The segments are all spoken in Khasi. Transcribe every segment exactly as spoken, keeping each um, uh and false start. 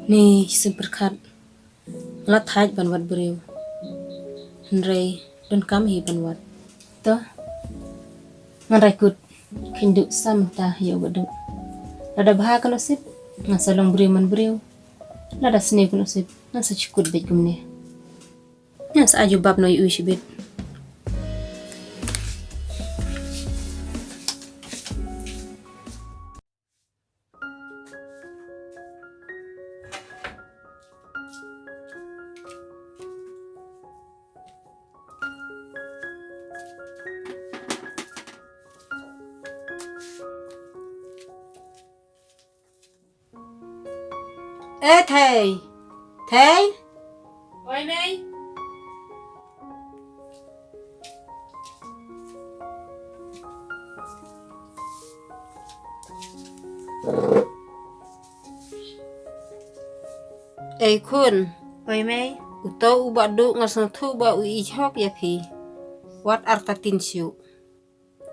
Ni sien pyrkhat. Nga la thait ban wad briew. Hynrei donkam hi ban wad. To. Ngan rai kut. Khynduh sa mynta ïa u Baduh. Lada bha ka nusip, ngan sa long briew man briew. Lada sniew ka nusip, ngan sa shu kut beit kumne. Ngan sa ai jubab noh ïa u shibit. Eh, Thei. Thei? Oi, Mei. Ei khun. Oi, Mei. Uto u Baduh nga sngewthuh ba u ïeit hok ïa phi. Wat artatien shuh.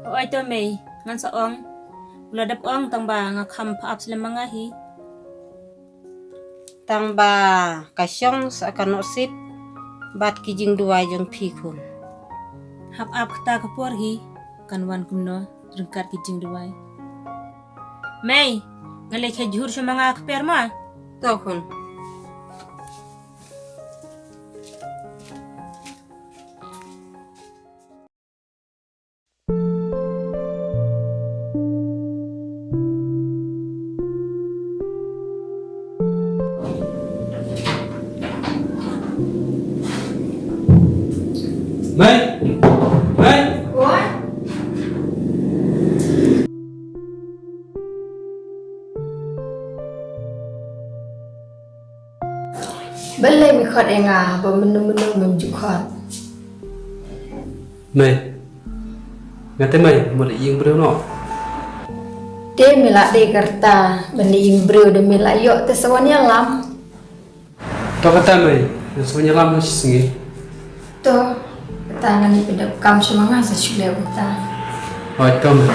Oi to Mei, ngan sa ong. U la dep ong tang ba nga kham pha ap slem ma nga hi. Tang ba ka shong sa ka nusip bad ki jingduwai jong phi khun. Hap ap kata ka por hi, kan wan kumno ryngkat ki jingduwai. Mei, nga leit khe jhur sha ma nga ka per ma. To khun. Mei! Mei! Oi! Balei me khot ïa nga ba mynno mynno mem ju khot? Mei. Nga te Mei, mo la ïing briew noh. Te me la dei ka rta ban ïing briew, da me la ïoh te sa wan ïalam. To kata Mei, nga sa wan ïalam ha shi sngi. To kata, ngan ïa pyndonkam sha ma nga sa shu leh kata. Hooid to Mei.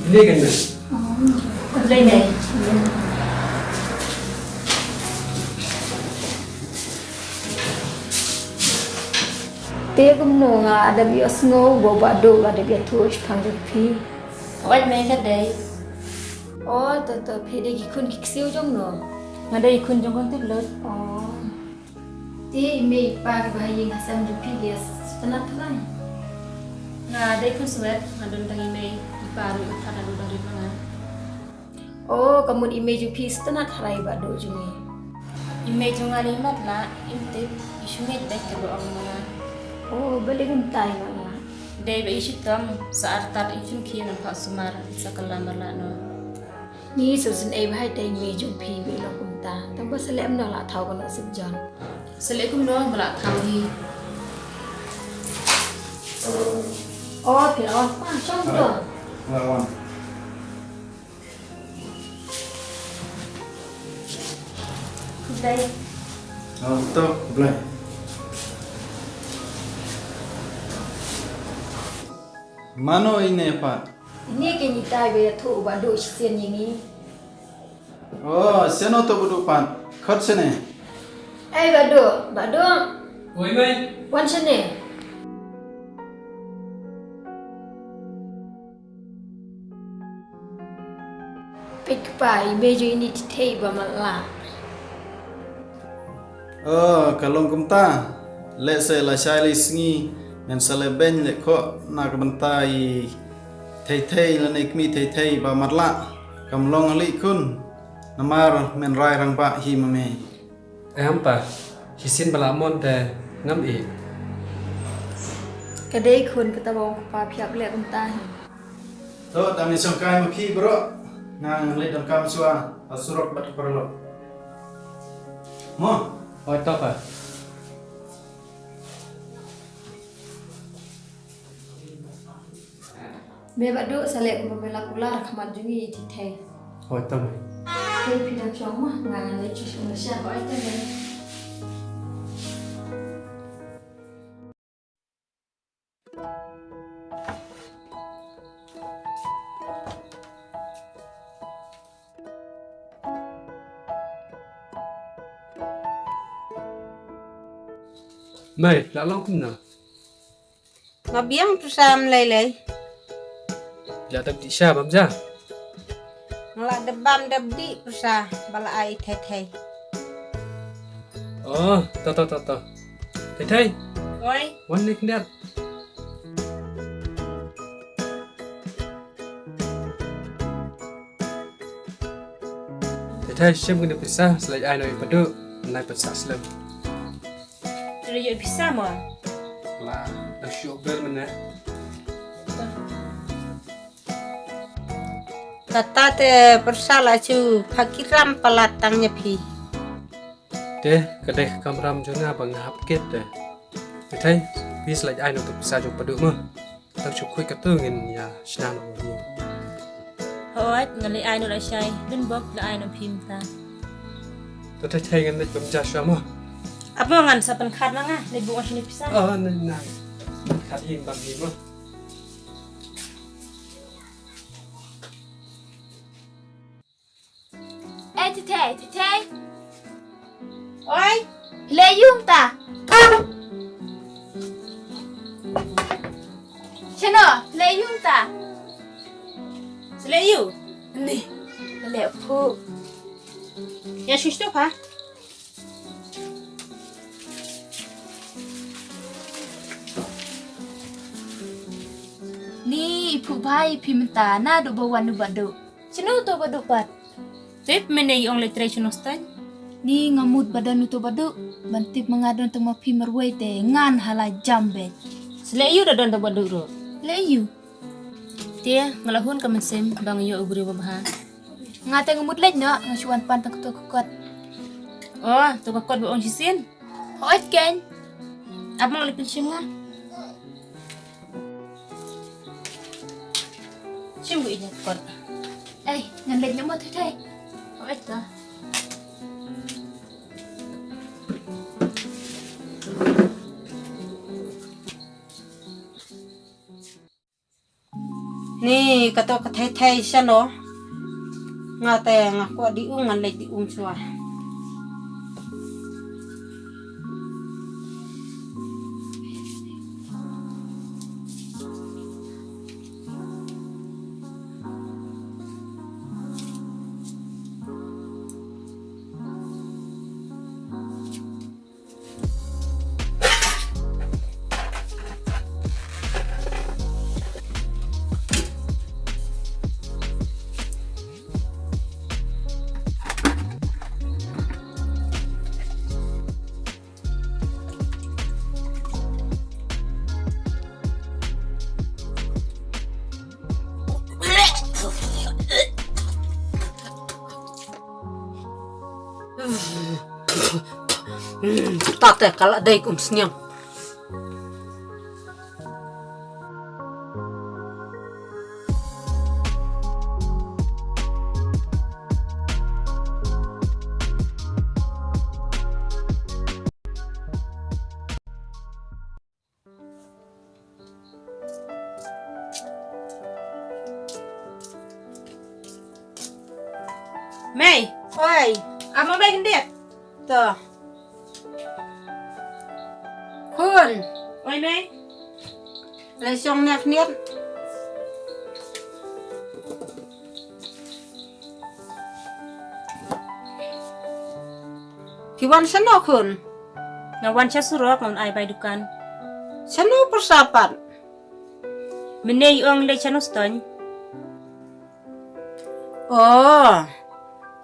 Ini kan, Mei? Khublei Mei. Te kumno nga dang ïohsngew ba u Bah Duh u la dep ïathuh shaphang jong phi. Wat Mei ka dei. O, to to, phi dei ki khun ki ksiew jong no? Nga dei ki khun jong kong Tiplut. O. Te i mei i pa kiba ha ïing ha sem jong phi ki sngewtynnat tharai? Nga dei khun swet, nga don tang i mei, i pa ruh i thad naduh dang rit ma nga. O, ka mut i mei jong phi sngewtynnat tharai i Bah Duh jong ngi. I mei jong nga i matlah, im tip, i shu ngeit beit kaba ong ma nga. O, balei kumta i matlah? Dei ba i shitom, sa artat i shim khie nang phah sumar, sa kylla marlah noh. Ngi sngewsynei bha ïa i mei jong phi ba i long kumta. Tang ba sa leh kumno la thaw ka nusip jong. Sa leh kumno ba la thaw hi. O, phi la wan, pa, shong to. La wan. Khublei. O, to, khublei. Mano ine pat? Ine keiñ itai ba ïathuh u Bah Duh shisien ïa ngi. O, sien o to Bah Duh pat. Khot shane. Ei Bah Duh, Bah Duh. Oi mei. Wan shane. Peit kpa, i mei jong ine i thei ba matlah. O, ka long kumta. Lehse lashai lai sngi ngan sa leh beiñ leh khoh na ka bynta i thei thei lane i kmie thei thei ba matlah. Kam long ali khun. Namar men rai rangbah hi ma me. Em pa, shisien ba la mon te ngam ïeit. Ka dei khun kata ba ong kpa phi hap leh kumta hi. To, tang ïa shongkai ma phi baroh. Nga ngan leit donkam shuwa ha surok bad ka paralok. Mo. Hoi, to pa. Me Bah Duh, sa leh kumba me la kular ha khmat jong ngi, i Thei Thei. Hoi, to me. Te phi dang shong mo, nga ngan leit sha sha. Hoi, to me. Mei, la long kumno? Nga biang pyrsa, ym lei lei. La dep dih sha bam ja? Nga la dep bam dep dih pyrsa ba la ai Thei Thei. Oh, to to to to. Thei Thei. Oi. Wan nik ndiat. Thei Thei, shim kine pisa, sa leit ai noh ïa u Bah Duh, nai pisa slem. Te ïoh pisa mo? La, da shu bel mene. Kata te pyrsa la shu phakiram palat tang ïa phi. Te, ka dei ka kamram jong nga ba nga hap kit te. Te Thei, phi sa leit ai noh te pisa jong Bah Duh mo. Tang shu khuid katu ngin ïa shna noh ïa u. Hooid, ngan leit ai noh lashai, dun bok la ai noh phi mynta. To Thei Thei, ngan leit bam ja shuwa mo. Ap mo, ngan sa pynkhat ma nga, leit buh shane pisa. Oh, nai nai. Khat hi bam hi mo. Eh, Thei Thei, Thei Thei. Oi. Leh ïung ta. Shano, leh ïung ta. Leh ïung. Ni, leh phu. Ïa shush tu pha. Ni i phu bai phi mynta naduh ba wan u Bah Duh. Shano uto Bah Duh pat? Tip mynne i ong leit trei shano stan. Ni nga mut ba don uto Bah Duh. Ban tip ma nga don tang ma phi marwei te ngan hala jam beit. Sa leh ïu da don tang Bah Duh ruh. Leh ïu. Te nga la hun ka mynsiem ba nga ïoh u briew ba bha. Nga te nga mut leit noh, nga shu wan pan tang kato ka kot. Oh, to ka kot ba ong shisien. Hooid keiñ. Ap ma nga leit pynshim nga. Shim buh ïa ka kot. Ei, ngan leit noh mo Thei Thei. Hooid to. Ni kato ka Thei Thei shano. Nga te nga kwah dih um, ngan leit dih um shuwa. Tate ka la dei kum sniang. Mei. Oi. Amo bai kendet. To. Khun. Oi, Mei. Lai shong nek niat. Ki wan shano khun? Nga wan sha surok, ngan ai bai dukan. Shano pyrsa pat? Mynne i ong leit shano ston. Oh,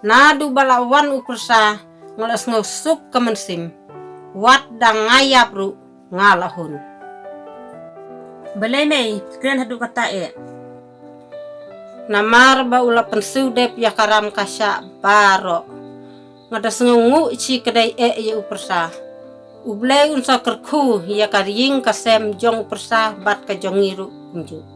naduh ba la wan u pyrsa nga la sngew suk ka mynsiem. Wat da nga ïap ruh nga la hun. Balei Mei, kren haduh kata eh? Namar ba u la pynsiew dep ïa ka ram ka shah baroh. Lada sngewnguh shi kdai eh ïa u pyrsa, U Blei un sa kyrkhu ïa ka ïing ka sem jong u pyrsa bad ka jong ngi ruh kumjuh.